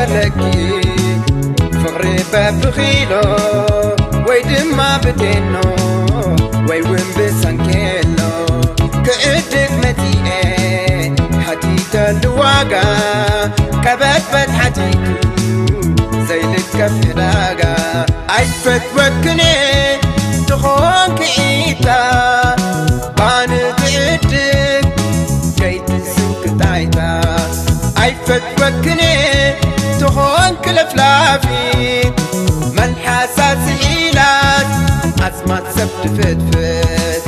ኣለኪ ፍቕሪ በብኺሎ ወይ ድማ ብቴኖ ወይ እውን ብሳንኬሎ ክዕድግ መጺኤ ሓቲተሉ ዋጋ ቀበጥበጥ ሓቲቱ ዘይልከፍ ዕዳጋ ኣይፈትወክን ትኾንኪ ኢታ ባኒ ትዕድግ ከይትስንክታይታ ኣይፈትወክን ትኾንኪ ለፍላፊት መልሓሳ ስኢላት ኣስማት ሰብ ትፍትፍት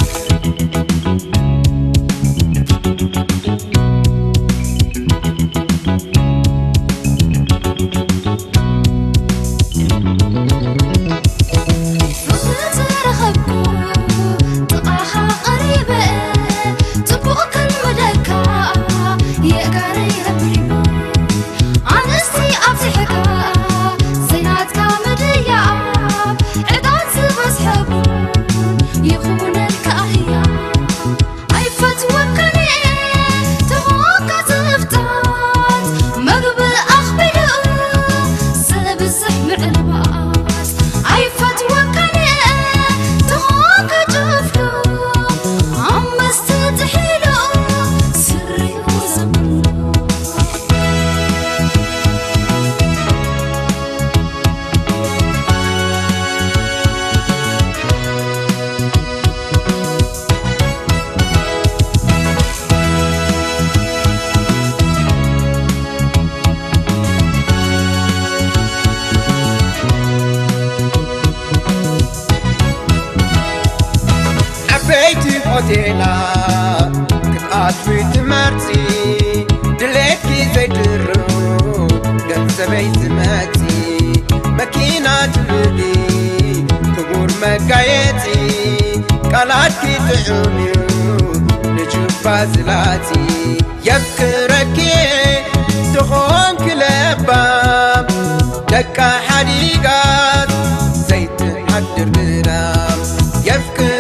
ዝተረኸብኩ ጥቓኻ ቀሪበ ጽቡቕ ከልምደካ የእጋረይ ለብሊቡ ኣንስቲ ኣብዚሕካ ዘይናትካ ምድያብ ዕዳት ዝበዝሐቡ ይኹነልካ ህያ ኣይፈትወካን ተኾንካ ዝፍታት መግቢ ኣኽቢሉ ዘብዝሕ ምዕልባት ኣይፈትወካን ተኾንካ ጭፍሉ ኣብ መስተ ጥሒሉ ስሪኡ ዘብሉ ዓበይቲ ሆቴላት ክትኣትዊ ትመርጺ ድሌትኪ ዘይድሩ ገንዘበይ ዝመጺ መኪና ትብሊ ክቡር መጋየጺ ቃላትኪ ጥዑም እዩ ንጁባ ዝላጺ የፍቅረኪ ተኾንኪ ለባም ደቃ ሓዲጋት ዘይትሓድር ንዳም የፍቅር